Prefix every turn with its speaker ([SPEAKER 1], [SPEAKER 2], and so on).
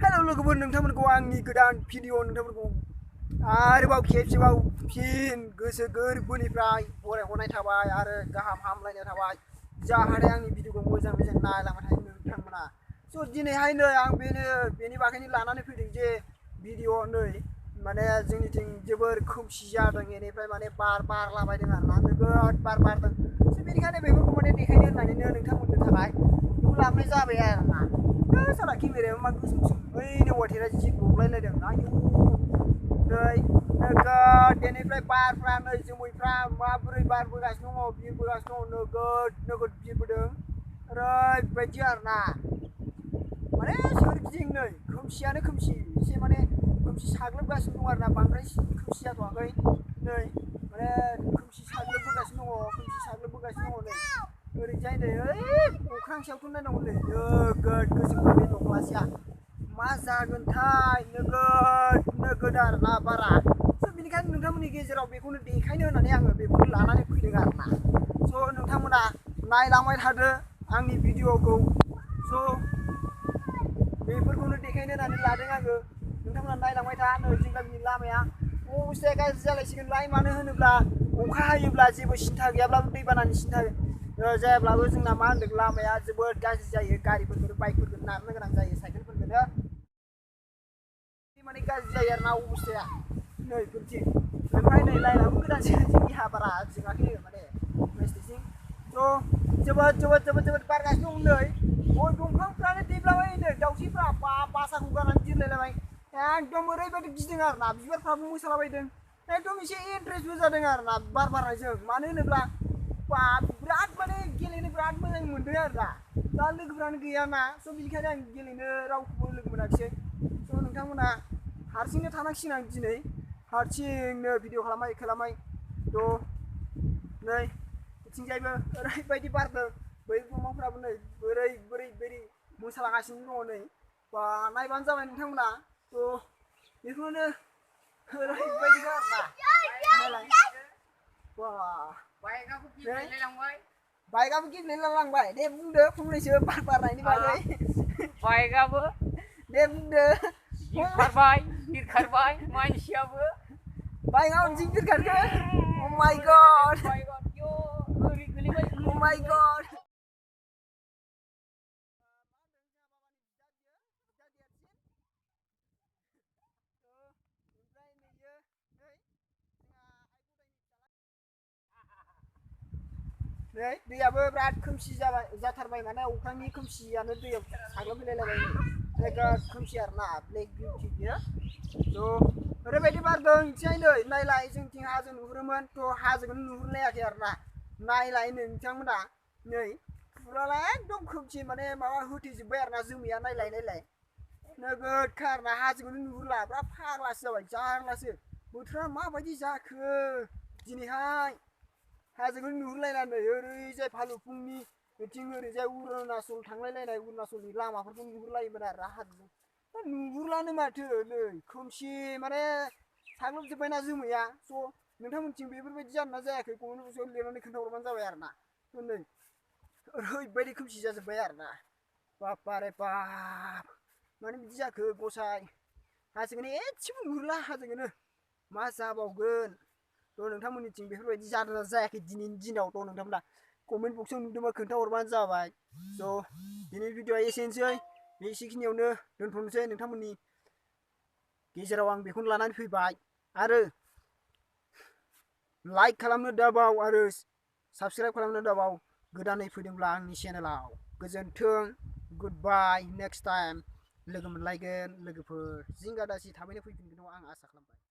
[SPEAKER 1] Hello लोगोफोर नोंथांमोनखौ आंनि गोदान भिडिअ नोंथांमोनखौ आरोबाव खेबसेबाव फिन गोसो गोरबोनिफ्राय बरायहरनाय थाबाय आरो गाहाम हामलायनाय थाबाय जाहाथे आंनि भिडिअखौ मोजां नायलांबाय थायो नोंथांमोना। स' दिनैहाय नै आं बेनि बागैनो लानानै फैदों जे भिडिअ नै माने जोंनिथिं जोबोर खोमसि जादों बेनिफ्राय माने बार बारलाबायदों आरोना नोगोद बार बारदों। स' बेनिखायनो बेफोरखौ माने देखायनो होननानैनो नोंथांमोननो थाखाय बेखौ लाबोनाय जाबाय आरोना। साला केमेरायाव मा गोसोम ओइनो वाइटेरा जि गब्लायलायदों आयौ नै नोगोद बेनिफ्राय बारफ्रा नै जोमैफ्रा माबोरै बारबोगासिनो दङ बिरबोगासिनो दङ नोगोद बिरबोदों ओरैबायदि आरोना माने सोरगिदिं नै खोमसियानो खोमसि एसे माने खोमसि साग्लोबगासिनो दं आरोना बांद्राय खोमसि जाथ'वाखै नै माने खोमसि साग्लोबबोगासिनो दङ नै ओरैजाय नै ओइ अख्रां सायावथ' नायनांगौ नै नोगोद गोजौखा बे दख्लासेया मा जागोनथाय नोगोद आरोना बारा। स' बेनिखायनो नोंथांमोननि गेजेराव बेखौनो देखायनो होननानै आङो बेखौनो लानानै फैदों आरोना। स' नोंथांमोना नायलांबाय थादो आंनि भिडिअखौ। स' बेफोरखौनो देखायनो होननानै लादों आङो नोंथांमोना नायलांबाय था नै जों गामिनि लामाया अबस्थाया गाज्रि जालायसिगोनलाय मानो होनोब्ला अखा हायोब्ला जेबो सिन्था गैयाब्लाबो दैबानानि सिन्था जायाब्लाबो जोंना मा होनदों लामाया जोबोद गाज्रि जायो गारिफोरखौ बाइकफोरखौ नारनो गोनां जायो साइकेलफोरखौनो माने गाज्रि जायो आरोना अबस्थाया नै बिदि ओमफ्राय नै लाइनाबो गोदानसो जोंनिहा बारा जोङाखै माने मिस्टेकसिं थ' जोबोद बारगासिनो दं नै गय दंफांफ्रानो देब्लाबायो नै दाउस्रिफ्रा बासाखौ गारनानै बिरलायलाबाय एकदम ओरैबायदि गिदों आरोना बिबारफ्राबो मोसालाबायदों एकदम एसे इन्ट्रेस्टबो जादों आरोना बार बारनायजों मानो होनोब्ला बिराद माने गेलेनो बिराद मोजां मोनदों आरोना दा लोगोफ्रानो गैयाना स' बेनिखायनो आं गेलेनो रावखौबो लोगो मोनाखिसै। स' नोंथांमोना हारसिंनो थानांसिगोन आं दिनै हारसिंनो भिडिअ खालामै थ' नै बिथिंजायबो ओरैबायदि बारदों बै दंफांफ्राबो नै बोरै मोसालागासिनो दङ नै बा नायबानो जाबाय नोंथांमोना थ' बेखौनो ओरैबायदि आरोना नायलाय बा बाइकआबो गेब्लेलायलांबाय दे बुंदो फंनैसो बार बारनायनि बागै
[SPEAKER 2] बाइकआबो
[SPEAKER 1] दे बुंदो
[SPEAKER 2] बिरखारबाय मानसियाबो
[SPEAKER 1] बाइकआव जि बिरखारखो अ माय गड अ माय गड नै दैयाबो बिराद खोमसि जाथारबाय माने अख्रांनि खोमसियानो दैयाव साग्लोबफैलायलायबाय नोगोद खोमसि आरोना ब्लेक बिउटि बियो थ' ओरैबायदि बारदों बिथिंहाय नै नायलाय जोंथिं हाजो नुहुरोमोन थ' हाजोखौनो नुहुरलायाखै आरोना नायलाय नोंथांमोना नै फुराला एकदम खोमसि माने माबा होथेजोब्बाय आरोना जोमैया नायलाय नोगोदखा आरोना हाजोखौनो नुहुरला बिराद फाग्लासो जाबाय जारलासो बोथोरा माबायदि जाखो दिनैहाय हाजोखौनो नुहुरलायनानै ओरैजाय भालुकपुंनि बिथिं ओरैजाय अरुणाचल थांलायलायनाय अरुणाचलनि लामाफोरखौ नुहुरलायोमोन आरोना हाजोजों नुहुरलानो माथो नै खोमसि माने साग्लोबजोब्बायना जोमैया स' नोंथांमोनथिं बेफोरबायदि जादोंना जायाखै कमेन्ट बक्सआव लिरनानै खोन्थाहरबानो जाबाय आरोना नै ओरैबायदि खोमसि जाजोब्बाय आरोना बापारे बाप मानो बिदि जाखो गसाय हाजोखौनो एसेबो नुहुरला हाजोखौनो मा जाबावगोन थ' नोंथांमोननिथिं बेफोरबायदि जादोंना जायाखै दिनैनि दिनावथ' नोंथांमोना कमेन्ट बक्सआव नुदोंबा खोन्थाहरबानो जाबाय स' दिनैनि भिडिअआ एसेनोसै बेसेखिनियावनो दोनथ'नोसै नोंथांमोननि गेजेराव आं बेखौनो लानानै फैबाय आरो लाइक खालामनो दाबाव आरो साबस्क्राइब खालामनो दाबाव गोदानै फैदोंब्ला आंनि चेनेलाव गोजोन्थों गुड बाय नेक्स्ट टाइम लोगो मोनलायगोन लोगोफोर जिंगा दासि थाबैनो फैफिनगोनखौ आं आसा खालामबाय।